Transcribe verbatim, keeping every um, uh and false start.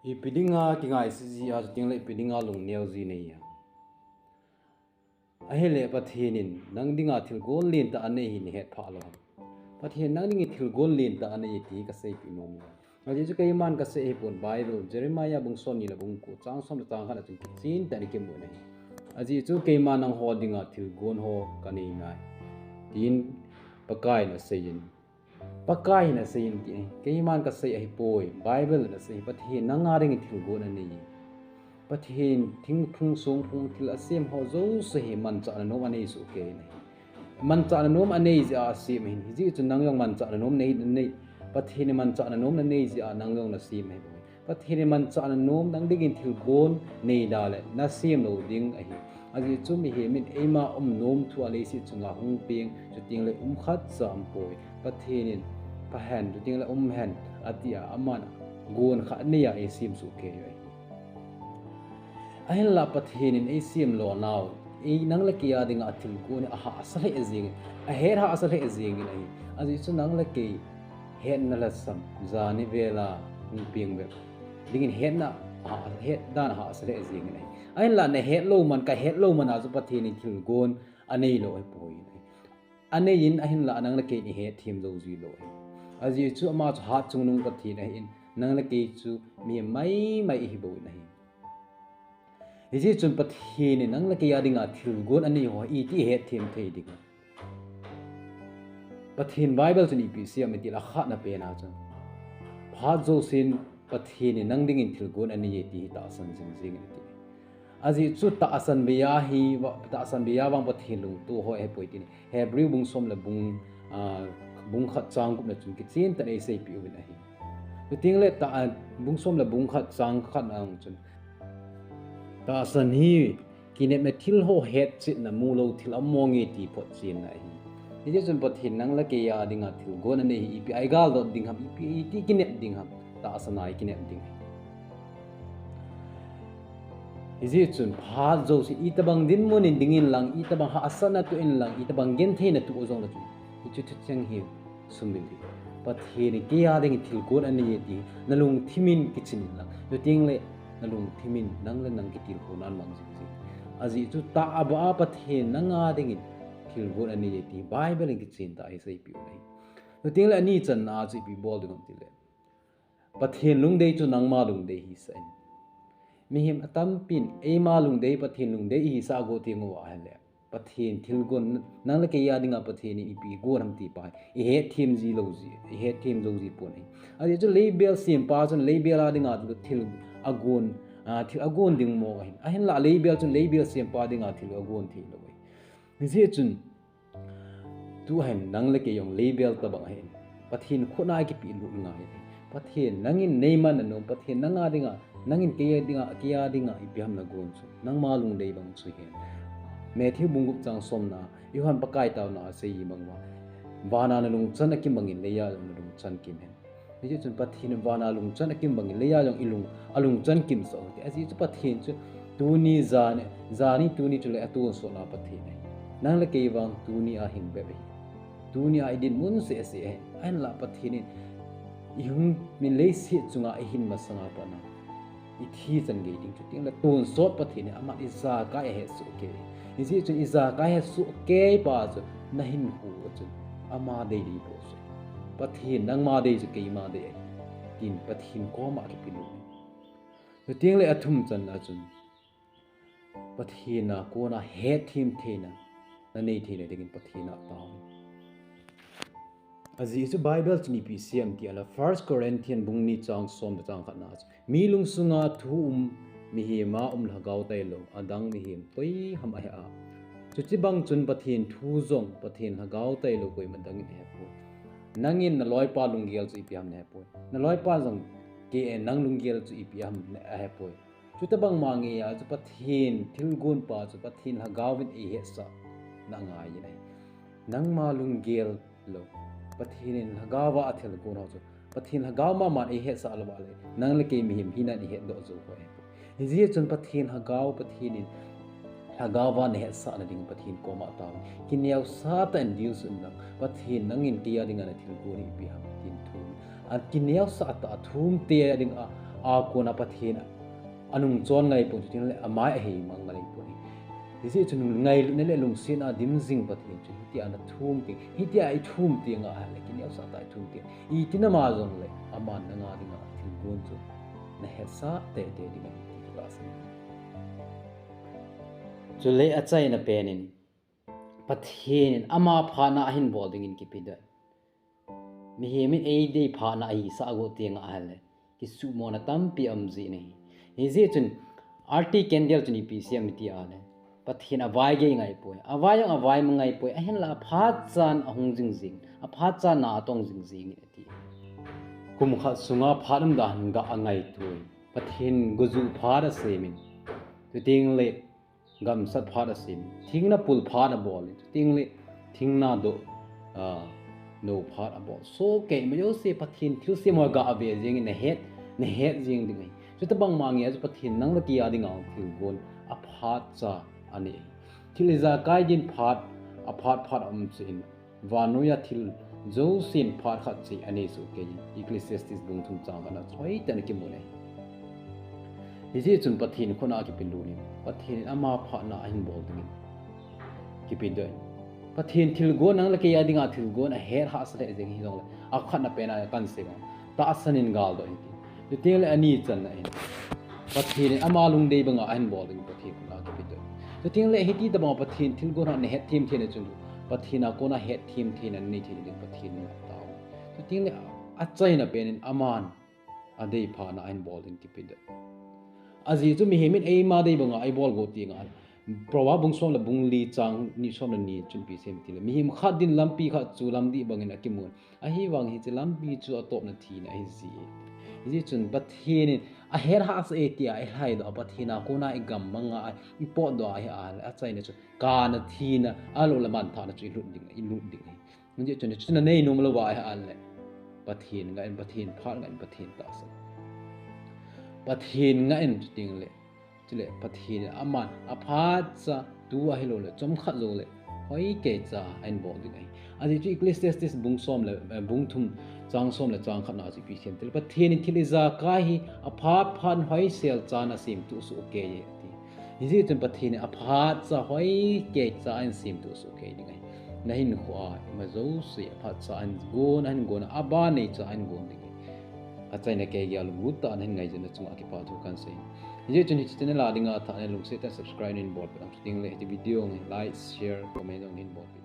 Ipi dinga kingaisih ji a, chuting le ipi dinga lungneo ji nei a. Ahile Pathen in nang dinga thilgon lentah anei hi nahet phah lou ham? Pathen nang dingin thilgon lentah anei ti kaseipeh nom e. Ajeh chu keiman kasei ahipon, Bible, Jeremiah bung somni le bung ko, chang som le chang khat a chun kichen tah in kimu in ahi. Ajeh chu keiman nangho dinga thilgon ho kanei nai, tin Pakaiyin aseiyin. Pakaiyin aseiyin ti ahi. Keiman kasei ahipoi, Bible in asei, Pathen nanga dingin thilgon anei. Pathen thingphung songphung thil asem ho jouse hi manchahna nom anei soh kei in ahi. Manchahna nom anei jeh a asem ahin, hijeh chun nang jong manchahna nom nei, nei, Pathen in manchahna nom nanei jeh a nang jong nasem ahibouve. Pathen in manchahna nom nang dingin thilgon nei da le nasem lou ding ahi. Ajeh chu mihem in eima umnom thu a leiset chunga hung peng, chuting le um khatcha aumpoi. Pathen in pha hen, chuting le um hen, ati a, aman gon khat nei a eisem soh kei u ahi. Ahinla Pathen in eisem lou nau, ei nang le kei a dinga thilgon hi ahahsa lheh jengin, ahet hahsa lheh jengin ahi. Ajeh chu nang le kei hetna lhasam, jani vel a hung peng bep dingin hetna, ah, het dan ahahsa lheh jengin ahi. Ahinla nahet lou man, kahet lou man a chu Pathen in thilgon anei lou ahipoi. Anei in ahinla nang le kei in ihet them jou ji lou ahi. Ajeh chu ama chu hat chungnung Pathen ahin, nang le kei chu mi maimai ihi bou in ahi. Hijeh chun Pathen in nang le kei a dinga thilgon anei ho iti ihet them thei ding ham? Pathen Bible chun ipi asei em itile, akhatna pen a chun, phat jousen Pathen in nang dingin thilgon anei e ti hi tahsan jing jeng in ati. Ajeh chu tahsan bei a hi, tahsan bei a vang Pathen lungtoh ho ahipoi tin Hebrew bung som le bung, ah, bung khat chang gup na chun kichen tah in eiseipeh uvin ahi. Chuting le ta, ah, bung som le bung khat chang khat na a chun, tahsan hi kinepna thil ho hetchetna, mulou thil amonge ti photchenna ahi. Hijeh chun Pathen nang le kei a dinga thilgon anei hi ipi a igaldot ding ham, ipi iti kinep ding ham? Tahsan a ikinep ding ahi. Hijeh chun phat jousen itobang dinmun in ding inlang, itobang hahsatna toh inlang, itobang gentheina toh jongle chun, hiche thucheng hi sumil hih in. Pathen in kei a dingin thilgon anei e ti nalungthim in kichen inlang, chuting le nalungthim in nang le nang kitilkhouna in mang jing jing. Ajeh chu tahbeh a Pathen nanga dingin thilgon anei e ti Bible in kichen tah a eiseipeh u ahi. Chuting le ani channa a chu ipi bol ding ham itile, Pathen lungdei chu nangma lungdei hisah in. Mihem atampin eima lungdei, Pathen lungdei ihisah a go teng uva ahile, Pathen thilgon, nang le kei a dinga Pathen in ipi gon ham ti pa hi ihet them ji lou ji, ihet them jou ji pon ahi. Ajeh chu leibel sempa chun leibel a dinga chu thil agon, ah, thil agon ding mong ahin. Ahinla leibel chun leibel sempa dinga thil agon thei lou ahi. Hijeh chun tuhin nang le kei jong leibel tobang ahin, Pathen khut a ikipehlut ngai ahi. Pathen nangin neiman anom, Pathen nanga dinga, nangin kei a dinga, kei a dinga ipi ham nagon chu, nangma lungdei bang chu hen. Matthew bung gup chang somna, Johan Pakai taona a asei bang uva, vana nalungchan akim bangin leiya jong nalungchan kim hen. Hijeh chun Pathen in vana lungchan akim bangin leiya jong ilung, alungchan kimsah u hite. Ajeh chu Pathen chu tuni jani, jani tuni chule atonsotna Pathen ahi. Nang le kei vang tuni a hing bep ahi. Tuni a idinmun seh seh ahi. Ahinla Pathen in ihung min leiset chunga ihin masanga pat na ithi chan gei ding, chuting le tonsot Pathen in aman ijakai ahet soh kei. Hijeh chun ijakai ahet soh kei pa chu nahinkho a chun ama dei dei bol soh. Pathen nangma dei chu keima dei ahi, tin Pathen koma kipelut. Chuting le athum channa chun, Pathen a kona hetthem theina nanei theina dingin Pathen a tao. Ajeh chu Bible chun ipi asei em itile, First Corinthians bung ni chang som le chang khatna chu, mi lungsunga thu um, mihem a um lhagao tailou adang mihem koiham ahe a, chuche bang chun Pathen thu jong Pathen lhagao tailou koima dangin ahepoi. Nangin naloipa lunggel chu ipi ham nahepoi. Naloipa jong kei, eh, nang lunggel chu ipi ham ahepoi. Chutobang ma ngeiya chu Pathen thilgon pa chu Pathen lhagao in eihetsah na angai in ahi. Nangma lunggel lou, Pathen in lhagao a athilgon ho chu Pathen lhagao maman eihetsah lou vale, nang le kei mihem hina in ihetdoh jou poi. Hijeh chun Pathen lhagao, Pathen in lhagao a nahetsahna ding Pathen koma tao. Kineosah tah in deal suh in lang, Pathen nangin kei a dinga nathilgon hi ipi ham tin thum. Akineosah tah a thum te a dinga a kona Pathen anung chon ngai pon, chuting le amai ahi mang ngai pon. Hijeh chun ngailutna le lungsetna a dim jing Pathen chu hitia na thum teng, hitia i thum teng a le kineosah tah a i thum teng. Itin ama jong le aman nanga dinga thilgon chu na hetsah teitei ding ahi ti ka tahsan. Chule achaina pen in Pathen in ama phatna ahin bol dingin kipe doh. Mihem in eidei phatna ahisah got teng a le kisumona tampi um jin ahi. Hijeh chun arti candle chun ipi asei em iti a le, Pathen avai gei ngai poi, avai jong avai mang ngai poi, ahinla aphat chan ahung jing jing, aphat chan na atong jing jing in ati. Kum khat sunga phat umdan ga angaito in, Pathen gojuh phat asem in, chuting le gamsat phat asem, thingna pul phat abol in, chuting le thingna do, ah, no phat abol. So keima jouse Pathen thilsem ho ga ave jing in, na het, na het jing ding ahi. Chutabang ma nge chu Pathen nang le kei a dinga thilgon aphat cha anei. Thil ijakai din phat, aphat phat um chu in, vannoiya thil jousen phat khat cheh anei soh kei in, Ecclesiastes bung thum chang khat na choi tah in kimu ahi. Hijeh chun Pathen khut a kipe lut in, Pathen in ama phatna ahin bol dingin kipe doh in, Pathen thilgon nang le kei a dinga thilgon ahet hahsa lheh jeng hijongle, akhatna pen a kan sei bang, tahsan in gal doh in ti. Chuting le ani channa in, Pathen in ama lungdei banga ahin bol ding Pathen khut a kipe doh. Chuting le hiti tabang Pathen thilgon ho na het them theina chun, Pathen a kona het them theina nei theina ding Pathen in atao. Chuting le achaina pen in aman adei phatna ahin bol ding kipe doh. Ajeh chu mihem in eima dei banga eibol got teng a, Proverbs bung som le bung li chang ni som le ni chun ipi asei em iti le, mihem khat din lampi khat chu lamdih bangin akimun, ahivang hiche lampi chu atopna thina ahi ji. Hijeh chun Pathen in ahet hahsa e tia ilhaidoh a, Pathen a kona igam manga a, ipotdoh a ahi a le, achaina chu kana thina, alou le manthahna chu ilut ding, ilut ding ahi. Hijeh chun hichu na nei nom louva ahi a le, Pathen ngah in, Pathen phat ngah in, Pathen tahsan. Pathen ngah in chuting le, chule Pathen in aman aphat cha tu ahilou le chomkhat jou le hoi kei cha ahin bol ding ahi. Ajeh chu Ecclesiastes bung som le, eh, bung thum chang som le chang khat na chu ipi asei em iti le, Pathen in thil ijakai hi aphat phat hoisel cha na semtup soh kei e ati. Hijeh chun Pathen in aphat cha hoi kei cha ahin semtup soh kei ding ahi. Na hinkho a ima jouse aphat cha ahin gon, ahin gon, aban nei cha ahin gon ding ahi. Achaina kei gel lunglut tah a nahin ngaijona chunga kipa thu kan sei. Hijeh chun hiche channel a dinga athah le lungset tah in subscribe nahin bolpeh in, chuting le hiche video hi like, share, comment jong nahin bolpeh in.